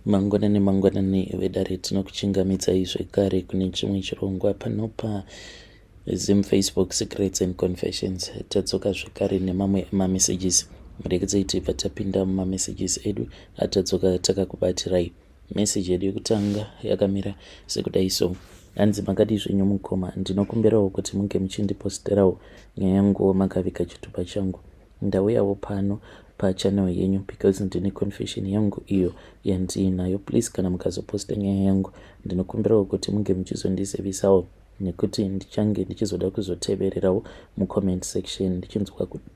Mangwanani mangwanani vedare, tinokuchingamidzai zvekare kune chimwe chirongwa pano paZim Facebook Secrets and Confessions. Tadzoka zvekare nemamwe mamessages. Regedzai tibva tapinda mumamessages edu atadzoka takakubatirai. Message yedu yekutanga yakamira sekudai so. Hanzi makadii zvenyu mukoma, ndinokumbirawo kuti munge muchindiposterawo nyaya yanguwo makaviga chitupa changu. Ndauyawo pano pachannel yenyu because ndine confession yangu iyo yandiinayo. Please, kana mukazoposta nyaya yangu, ndinokumbirawo kuti munge muchizondizivisawo nekuti ndichange ndichizoda kuzotevererawo mucomment section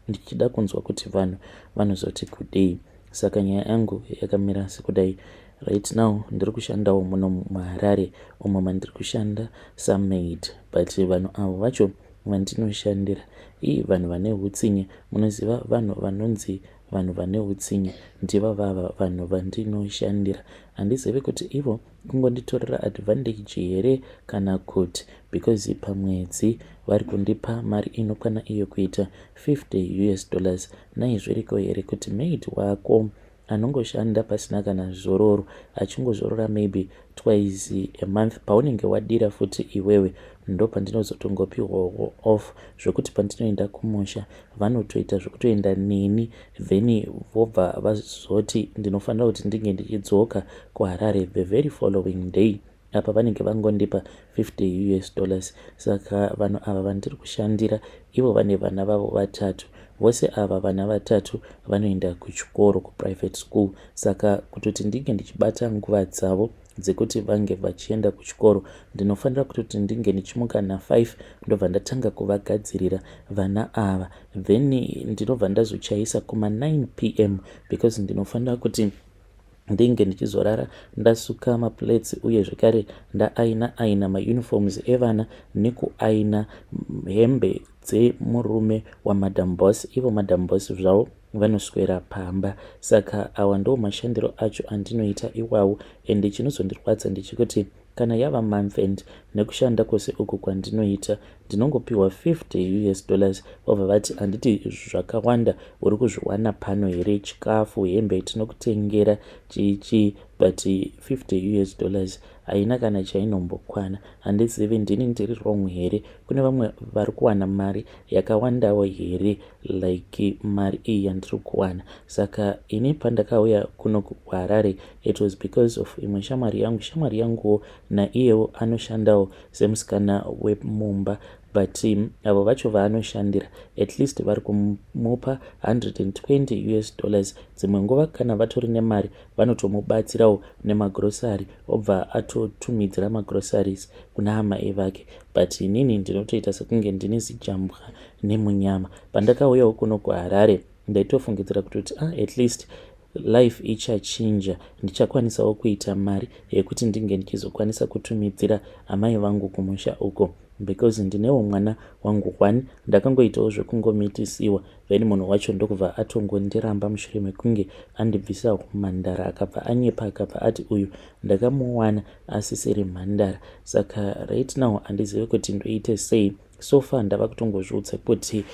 ndichida kunzwa kuti vanhu vanozoti kudei. Saka nyaya yangu yakamira sekudai. Right now ndiri kushandawo muno muHarare umo mandiri kushanda samaid, but vanhu avo vacho vandinoshandira ii vanhu vane utsinye. Munoziva vanhu vanonzi vanhu vane utsinye, ndiva vava vanhu vandinoshandira. Handizivi kuti ivo kungonditorera advantage here kana kuti, because pamwedzi vari kundipa mari inokwana iyo kuita 50 US dollars. Nai, zviriko here kuti maid wako anongoshanda pasina kana zororo, achingozorora maybe twice a month paunenge wadira futi iwewe, ndo pandinozotongopiwawo off, zvokuti pandinoenda kumusha vanotoita zvokutoenda neni, then vobva vazoti ndinofanira kuti ndinge ndichidzoka kuHarare the very following day? Apa vanenge vangondipa 50 US dollars. Saka vanhu ava vandiri kushandira ivo vane vana vavo vatatu. Vose ava vana vatatu vanoenda kuchikoro, kuprivate school. Saka kutoti ndinge ndichibata nguva dzavo dzekuti vange vachienda kuchikoro, ndinofanira kutoti ndinge ndichimuka na5, ndobva ndatanga kuvagadzirira vana ava, then ndinobva ndazochaisa kuma9 p.m. because ndinofanira kuti ndinge ndichizorara ndasuka maplates, uye zvekare ndaaina aina mauniforms evana nekuaina hembe dzemurume waMadam Boss. Ivo Madam Boss zvavo vanoswera pamba. Saka awa ndo mashandiro acho andinoita iwawo. Ende chinozondirwadza ndechekuti kana yava month end, nekushanda kwose uku kwandinoita, ndinongopiwa 50 US dollars. Vobva vati, "Handiti zvakawanda uri kuzviwana pano here? Chikafu, hembe tinokutengera, chichi." But 50 US dollars haina kana chainombokwana. Handizivi, ndini ndiri wrong here? Kune vamwe vari kuwana mari yakawandawo here like mari iyi yandiri kuwana? Saka ini pandakauya kuno kuHarare, it was because of imwe shamwari yangu. Shamwari yanguwo naiyewo anoshandawo semusikana wemumba, but avo vacho vaanoshandira at least vari kumupa 120 US dollars. Dzimwe nguva kana vatori nemari vanotomubatsirawo nemagrosari, obva atotumidzira magrosaries kuna amai vake. But inini ndinotoita sekunge ndine zijambwa nemunyama. Pandakauyawo kuno kuHarare, ndaitofungidzira kutoti, ah, at least life ichachinja, ndichakwanisawo kuita mari yekuti ndinge ndichizokwanisa kutumidzira amai vangu kumusha uko, because ndinewo mwana wangu one. Ndakangoitawo zvekungomitisiwa, then munhu wacho ndokubva atongondiramba mushure mekunge andibvisa mhandara. Akabva anyepa, akabva ati uyu ndakamuwana asisiri mhandara. Saka right now handizivi kuti ndoite sei. So far ndava kutongozviudza kuti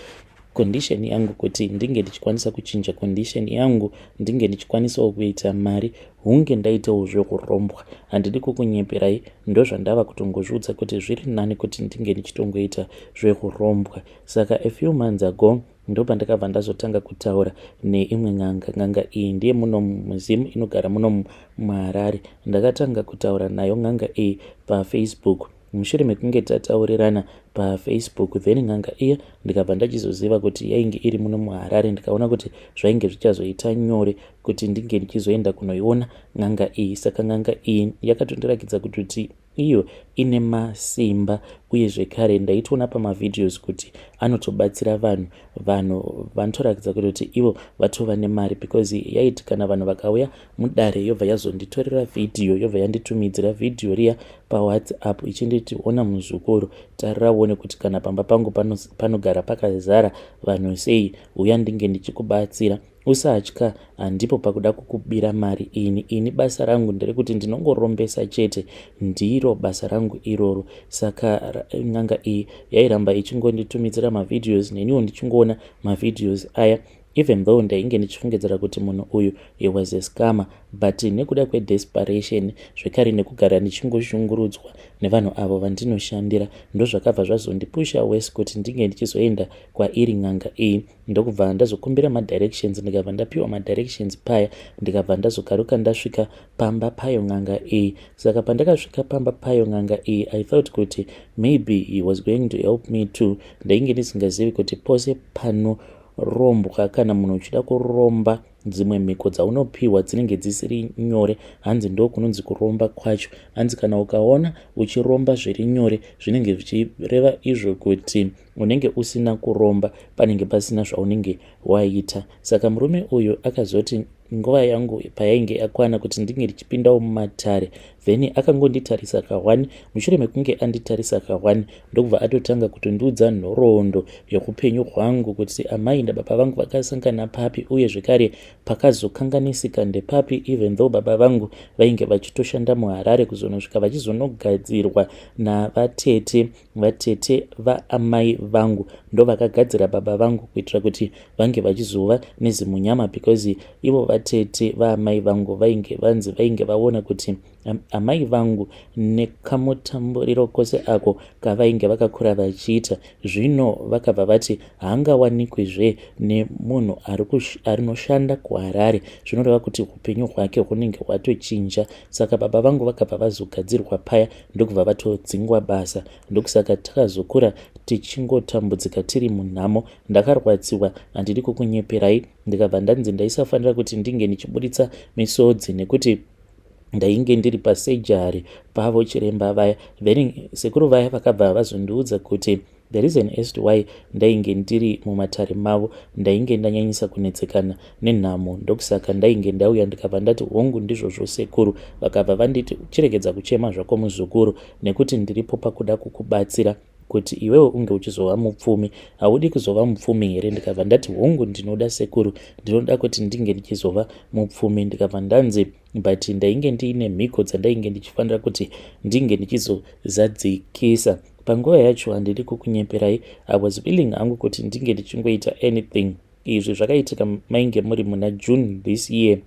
condition yangu, kuti ndinge ndichikwanisa kuchinja condition yangu, ndinge ndichikwanisawo kuita mari, hunge ndaitawo zvekurombwa. Handidi kukunyeperai, ndozvandava kutongozviudza kuti zviri nani kuti ndinge ndichitongoita zvekurombwa. Saka a few months ago ndopandakabva ndazotanga kutaura neimwe n'anga. N'anga iyi ndiye muno muZimu, inogara muno muHarare. Ndakatanga kutaura nayo n'anga iyi paFacebook. Mushure mekunge tataurirana paFacebook, then n'anga iya ndikabva ndachizoziva kuti yainge iri muno muHarare. Ndikaona kuti zvainge zvichazoita nyore kuti ndinge ndichizoenda kunoiona n'anga iyi. Saka n'anga iyi yakatondirakidza kuti iyo ine masimba, uye zvekare ndaitoona pamavideos kuti anotobatsira vanhu. Vanhu vanotorakidza kutoti ivo vatova nemari, because yaiti kana vanhu vakauya mudare, yobva yazonditorera vhidhiyo, yobva yanditumidzira vhidhiyo riya paWhatsApp ichinditi, "Ona muzukuru, tarira uone kuti kana pamba pangu panogara pakazara vanhu sei. Uya ndinge ndichikubatsira, usatya, handipo pakuda kukubira mari ini. Ini basa rangu nderekuti ndinongorombesa chete, ndiro basa rangu iroro." Saka n'anga iyi yairamba ichingonditumidzira mavideos, neniwo ndichingoona mavideos aya. Even though ndainge ndichifungidzira kuti munhu uyu, he was a scammer, but nekuda kwedesperation zvekare nekugara ndichingoshungurudzwa nevanhu avo vandinoshandira, ndozvakabva zvazondipusha wese kuti ndinge ndichizoenda kwairi n'anga iyi. Ndokubva ndazokumbira madirections, ndikabva ndapiwa madirections paya, ndikabva ndazokaruka ndasvika pamba payo n'anga iyi. Saka pandakasvika pamba payo n'anga iyi, I thought kuti maybe he was going to help me too. Ndainge ndisingazivi kuti pose panorombwa, kana munhu uchida kuromba, dzimwe mhiko dzaunopiwa dzinenge dzisiri nyore. Hanzi ndo kunonzi kuromba kwacho. Hanzi kana ukaona uchiromba zviri nyore, zvinenge zvichireva izvo kuti unenge usina kuromba, panenge pasina zvaunenge waita. Saka murume uyu akazoti nguva yangu payainge yakwana kuti ndinge ndichipindawo mumatare, then akangonditarisa ka1. Mushure mekunge anditarisa ka1, ndokubva atotanga kutondiudza nhoroondo yeupenyu hwangu, kuti amai nababa vangu vakasangana papi, uye zvekare pakazokanganisika ndepapi, even though baba vangu vainge vachitoshanda muHarare, kuzonosvika vachizonogadzirwa navatete. Vatete vaamai vangu ndo vakagadzira baba vangu kuitira kuti vange vachizova nezimunyama, because ivo vatete vaamai vangu vainge vanzi vainge vaona kuti amai vangu nekamutamburiro kose ako kavainge vakakura vachiita zvino, vakabva vati haangawanikwizve nemunhu arinoshanda kuHarare, zvinoreva kuti upenyu hwake hunenge hwatochinja. Saka baba vangu vakabva vazogadzirwa paya, ndokubva vatodzingwa basa. Ndokusaka takazokura tichingotambudzika tiri munhamo. Ndakarwadziwa, handidi kukunyeperai. Ndikabva ndanzi ndaisafanira kuti ndinge ndichibuditsa misodzi nekuti ndainge ndiri pasurgery pavo chiremba vaya. Then sekuru vaya vakabva vazondiudza kuti the reason as to why ndainge ndiri mumatare mavo, ndainge ndanyanyisa kunetsekana nenhamo, ndokusaka ndainge ndauya. Ndikabva ndati, "Hongu, ndizvozvo sekuru." Vakabva vanditi, "Chiregedza kuchema zvako muzukuru, nekuti ndiripo pakuda kukubatsira kuti iwewe unge uchizova mupfumi. Haudi kuzova mupfumi here?" Ndikabva ndati, "Hongu, ndinoda sekuru, ndinoda kuti ndinge ndichizova mupfumi." Ndikabva ndanzi but ndainge ndiine mhiko dzandainge ndichifanira kuti ndinge ndichizozadzikisa panguva yacho. Handidi kukunyeperai, I was willing hangu kuti ndinge ndichingoita anything. Izvi zvakaitika mainge muri muna June this year.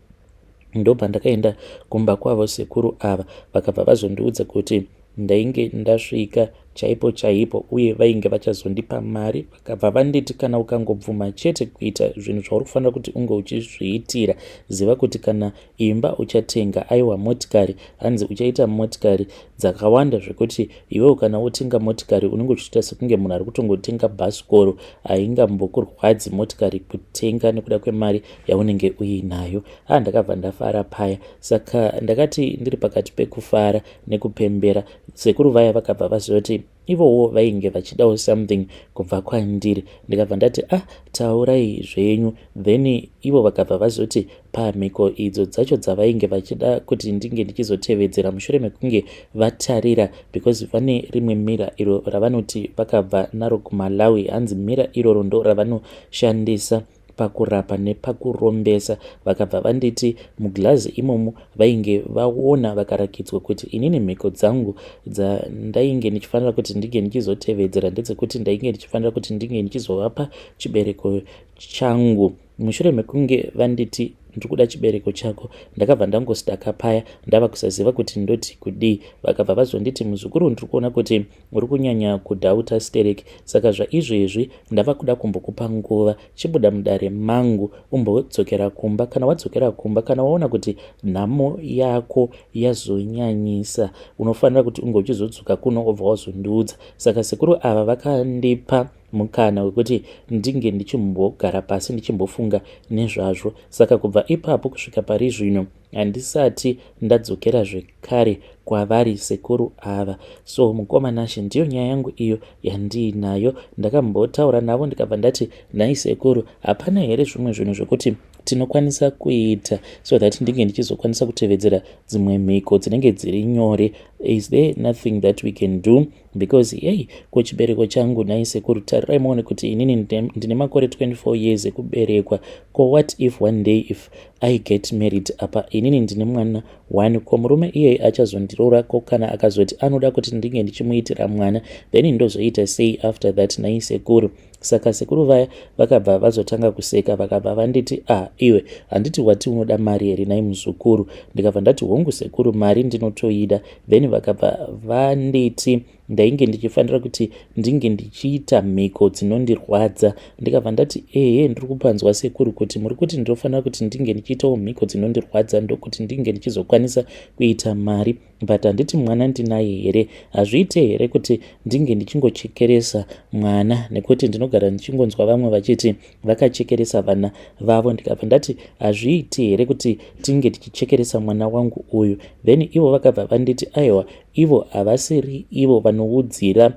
Ndobva ndakaenda kumba kwavo sekuru ava, vakabva vazondiudza kuti ndainge ndasvika chaipo chaipo, uye vainge vachazondipa mari. Vakabva vanditi, "Kana ukangobvuma chete kuita zvinhu zvauri kufanira kuti unge uchizviitira, ziva kuti kana imba uchatenga, aiwa, motikari, hanzi uchaita motikari dzakawanda, zvekuti iwewo kana wotenga motikari unenge uchiita sekunge munhu ari kutongotenga bhasikoro. Haingambokurwadzi motikari kutenga nekuda kwemari yaunenge uinayo." A, ndakabva ndafara paya. Saka ndakati ndiri pakati pekufara nekupembera, sekuru vaya vakabva vazoti ivowo vainge vachidawo something kubva kwandiri. Ndikabva ndati, "Ah, taurai zvenyu." Then ivo vakabva vazoti pamhiko idzo dzacho dzavainge vachida kuti ndinge ndichizotevedzera mushure mekunge vatarira, because vane rimwe mirror iro ravanoti vakabva naro kuMalawi. Hanzi mirror iroro ndo ravanoshandisa pakurapa nepakurombesa. Vakabva vanditi muglazi imomo vainge vaona, vakarakidzwa kuti inini mhiko dzangu dzandainge ndichifanira kuti ndinge ndichizotevedzera ndedzekuti ndainge ndichifanira kuti ndinge ndichizovapa chibereko changu. Mushure mekunge vanditi, "Ndiri kuda chibereko chako," ndakabva ndangostaka paya, ndava kusaziva kuti ndoti kudii. Vakabva vazonditi, "Muzukuru, ndiri kuona kuti uri kunyanya kudhauta sterek, saka zvaizvezvi ndava kuda kumbokupa nguva. Chibuda mudare mangu, umbodzokera kumba. Kana wadzokera kumba, kana waona kuti nhamo yako yazonyanyisa, unofanira kuti unge uchizodzoka kuno, wobva wazondiudza." Saka sekuru ava vakandipa mukana wekuti ndinge ndichimbogara pasi ndichimbofunga nezvazvo. Saka kubva ipapo kusvika pari zvino handisati ndadzokera zvekare kwavari sekuru ava. So mukoma Nashe, ndiyo nyaya yangu iyo yandiinayo. Ndakambotaura navo, ndikabva ndati, "Nhai sekuru, hapana here zvimwe zvinhu zvekuti tinokwanisa kuita so that ndinge ndichizokwanisa kutevedzera dzimwe mhiko dzinenge dziri nyore? Is there nothing that we can do?" Because hei, ko chibereko changu nhai sekuru? Tarirai muone kuti inini ndine makore 24 years ekuberekwa. Ko what if one day if I get married, apa inini ndine mwana one, ko murume iyeye achazondiroora, ko kana akazoti anoda kuti ndinge ndichimuitira mwana, then ndozoita sei after that, nhai sekuru? Saka sekuru vaya vakabva vazotanga kuseka, vakabva vanditi, "Ah, iwe, handiti wati unoda mari here nai muzukuru?" Ndikabva ndati, "Hongu sekuru, mari ndinotoida." Then vakabva vanditi ndainge ndichifanira kuti ndinge ndichiita mhiko dzinondirwadza. Ndikabva ndati, "Ehe, ndiri kupanzwa sekuru, kuti muri kuti ndinofanira kuti ndinge ndichiitawo mhiko dzinondirwadza ndokuti ndinge ndichizokwanisa kuita mari. But handiti mwana ndinaye here? Hazviite here kuti ndinge ndichingochekeresa mwana? Nekuti ndinogara ndichingonzwa vamwe vachiti vakachekeresa vana vavo." Ndikabva ndati, "Hazviiti here kuti tinge tichichekeresa mwana wangu uyu?" Then ivo vakabva vanditi aiwa, ivo havasiri ivo vanoudzira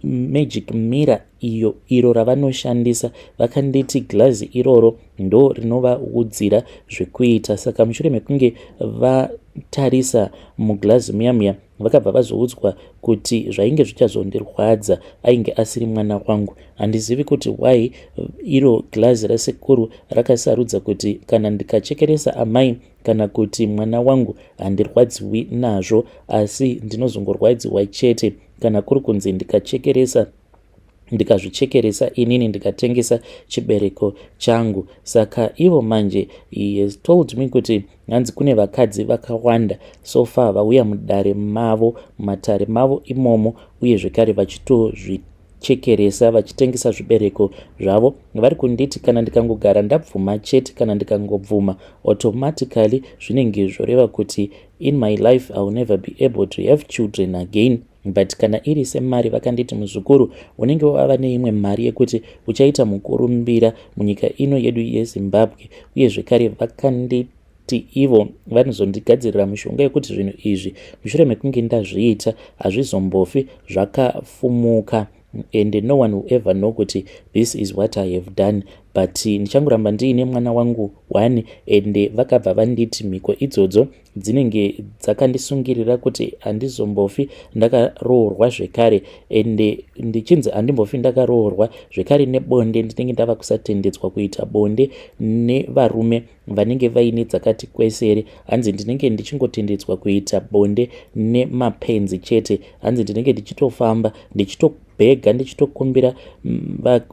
magic mirror iyo iro ravanoshandisa. Vakanditi glazi iroro ndo rinovaudzira zvekuita. Saka mushure mekunge vatarisa muglazi muya muya, vakabva vazoudzwa kuti zvainge zvichazondirwadza ainge asiri mwana wangu. Handizivi kuti why iro glazi rasekuru rakasarudza kuti kana ndikachekeresa amai kana kuti mwana wangu handirwadziwi nazvo, asi ndinozongorwadziwa chete kana kuri kunzi ndikachekeresa, ndikazvichekeresa inini, ndikatengesa chibereko changu. Saka ivo manje, he has told me kuti hanzi kune vakadzi vakawanda so far vauya mudare mavo, mumatare mavo imomo, uye zvekare vachitozvichekeresa, vachitengesa zvibereko zvavo. Vari kunditi kana ndikangogara ndabvuma chete, kana ndikangobvuma, automatically zvinenge zvoreva kuti in my life I will never be able to have children again. But kana iri semari, vakanditi, "Muzukuru, unenge wava neimwe mari yekuti uchaita mukurumbira munyika ino yedu yeZimbabwe." Uye zvekare vakanditi ivo vanozondigadzirira mishonga yekuti zvinhu izvi mushure mekunge ndazviita hazvizombofi zvakafumuka and no one will ever know kuti this is what I have done, but ndichangoramba ndiine mwana wangu one. And vakabva vanditi mhiko idzodzo dzinenge dzakandisungirira kuti handizombofi ndakaroorwa zvekare, and ndichinzi handimbofi ndakaroorwa zvekare, nebonde ndinenge ndava kusatendedzwa kuita bonde nevarume vanenge vaine dzakati kwesere. Hanzi ndinenge ndichingotendedzwa kuita bonde nemapenzi chete. Hanzi ndinenge ndichitofamba ndichitobhega, ndichitokumbira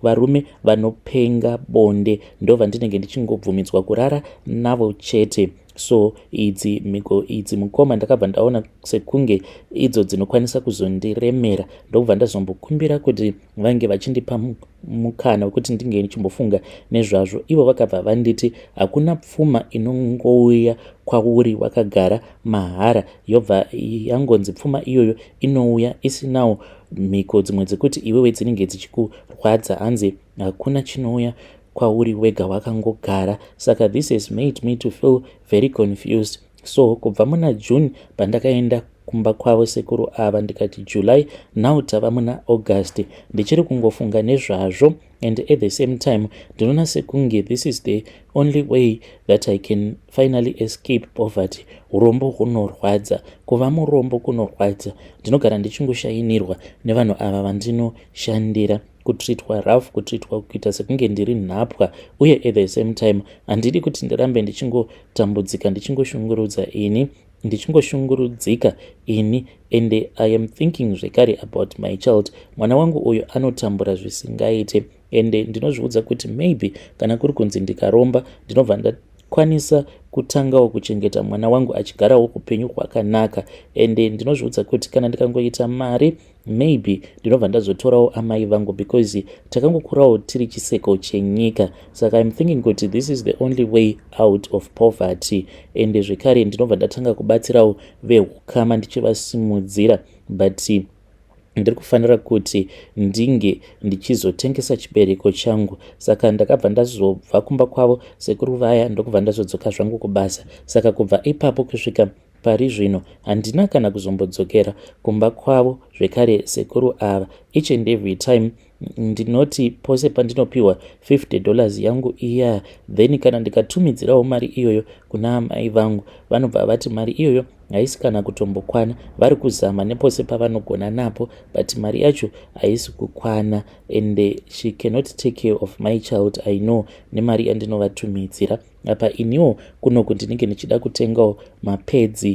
varume vanopenga bonde, ndo vandinenge ndichingobvumidzwa kurara navo chete. So idzi mhiko idzi, mukoma, ndakabva ndaona sekunge idzo dzinokwanisa kuzondiremera, ndokubva ndazombokumbira kuti vange vachindipa mukana wekuti ndinge ndichimbofunga nezvazvo. Ivo vakabva vanditi hakuna pfuma inongouya kwauri wakagara mahara yobva yangonzi pfuma iyoyo inouya isinawo mhiko dzimwe dzekuti iwewe dzinenge dzichikurwadza. Hanzi hakuna chinouya kwauri wega wakangogara. Saka this has made me to feel very confused. So kubva muna June pandakaenda kumba kwavo sekuru ava, ndikati July, now tava muna August, ndichiri kungofunga nezvazvo. And at the same time ndinoona sekunge this is the only way that I can finally escape poverty. Urombo hunorwadza, kuva murombo kunorwadza. Ndinogara ndichingoshayinirwa nevanhu ava vandinoshandira, kutreatwa rough, kutreatwa kuita sekunge ndiri nhapwa. Uye at the same time handidi kuti ndirambe ndichingotambudzika, ndichingoshungurudza ini, ndichingoshungurudzika ini. And I am thinking zvekare about my child. Mwana wangu uyu anotambura zvisingaite, and ndinozviudza kuti maybe kana kuri kunzi ndikaromba, ndinobva ndakwanisa kutangawo kuchengeta mwana wangu achigarawo upenyu hwakanaka. And ndinozviudza kuti kana ndikangoita mari, maybe ndinobva ndazotorawo amai vangu, because takangokurawo tiri chiseko chenyika. Saka I'm thinking kuti this is the only way out of poverty, and zvekare ndinobva ndatanga kubatsirawo veukama ndichivasimudzira. But ndiri kufanira kuti ndinge ndichizotengesa chibereko changu. Saka ndakabva ndazobva kumba kwavo sekuru vaya, ndokubva ndazodzoka zvangu kubasa. Saka kubva ipapo kusvika pari zvino handina kana kuzombodzokera kumba kwavo zvekare sekuru ava. Each and every time Ndinoti pose pandinopiwa $50 yangu iya, then kana ndikatumidzirawo mari iyoyo kuna amai vangu, vanobva vati mari iyoyo haisi kana kutombokwana. Vari kuzama nepose pavanogona napo, but mari yacho haisi kukwana and she cannot take care of my child, I know, nemari yandinovatumidzira. Apa iniwo kunoku ndinenge ndichida kutengawo mapads,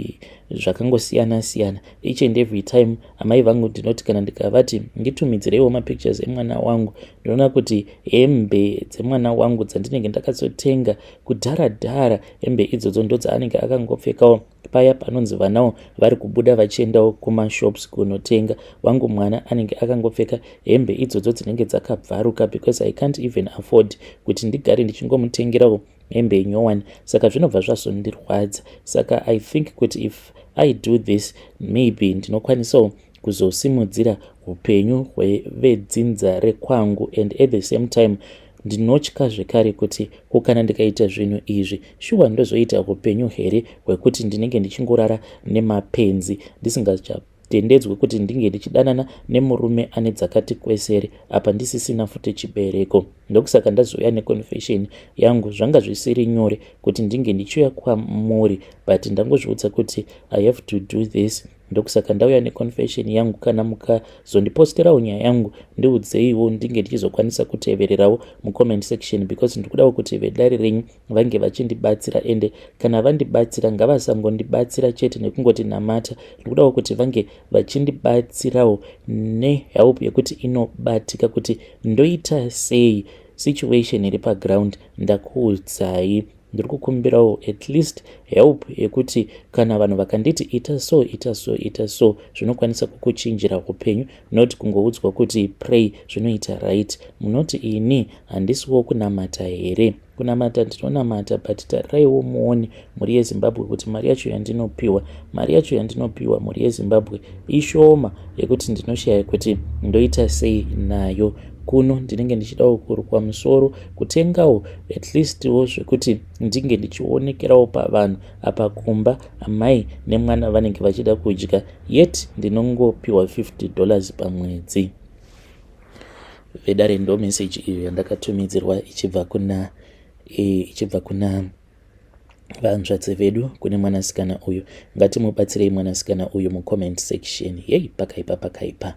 zvakangosiyana siyana. Each and every time amai vangu ndinoti kana ndikavati nditumidzireiwo mapictures emwana wangu, ndinoona kuti hembe dzemwana wangu dzandinenge ndakatsotenga kudhara dhara, hembe idzodzo ndo dzaanenge akangopfekawo paya panonzi vanawo vari kubuda vachiendawo kumashops kunotenga. Wangu mwana anenge akangopfeka hembe idzodzo dzinenge dzakabvaruka, because I can't even afford kuti ndigare ndichingomutengerawo hembe nyowani. Saka zvinobva zvazondirwadza. Saka I think kuti if I do this, maybe ndinokwanisawo kuzosimudzira upenyu hwevedzinza rekwangu. And at the same time ndinotya zvekare kuti kukana ndikaita zvinhu izvi, shuwa ndozoita upenyu here hwekuti ndinenge ndichingorara nemapenzi, ndisingachatendedzwe kuti ndinge ndichidanana nemurume ane dzakati kwesere, apa ndisisina futi chibereko? Ndokusaka ndazouya neconfession yangu. Zvanga zvisiri nyore kuti ndinge ndichiuya kwamuri, but ndangozviudza kuti I have to do this. Ndokusaka ndauya neconfession yangu. Kana mukazondiposterawo nyaya yangu, ndiudzeiwo ndinge ndichizokwanisa kutevererawo mucomment section, because ndikudawo kuti vedare renyu vange vachindibatsira. Ende kana vandibatsira, ngavasangondibatsira chete nekungoti namata. Ndikudawo kuti vange vachindibatsirawo nehelp yekuti inobatika, kuti ndoita sei situation iri paground. Ndakuudzai, ndiri kukumbirawo at least help yekuti kana vanhu vakanditi ita so, ita so, ita so, zvinokwanisa kukuchinjira upenyu, not kungoudzwa kuti pray, zvinoita right. Munoti ini handisiwo kunamata here? Kunamata ndinonamata, but tariraiwo muone, mhuri yeZimbabwe, kuti mari yacho yandinopiwa, mari yacho yandinopiwa, mhuri yeZimbabwe, ishoma yekuti ndinoshaya kuti ndoita sei nayo. Kuno ndinenge ndichidawo kurukwa musoro, kutengawo at leastwo zvekuti ndinge ndichionekerawo pavanhu. Apa kumba amai nemwana vanenge vachida kudya, yet ndinongopiwa $50 pamwedzi. Vedare, ndo meseji iyo yandakatumidzirwa ichibva kuna vanzvadzi vedu, kune mwanasikana uyu. Ngatimubatsirei mwanasikana uyu mucomment section. Yei, pakaipa, pakaipa.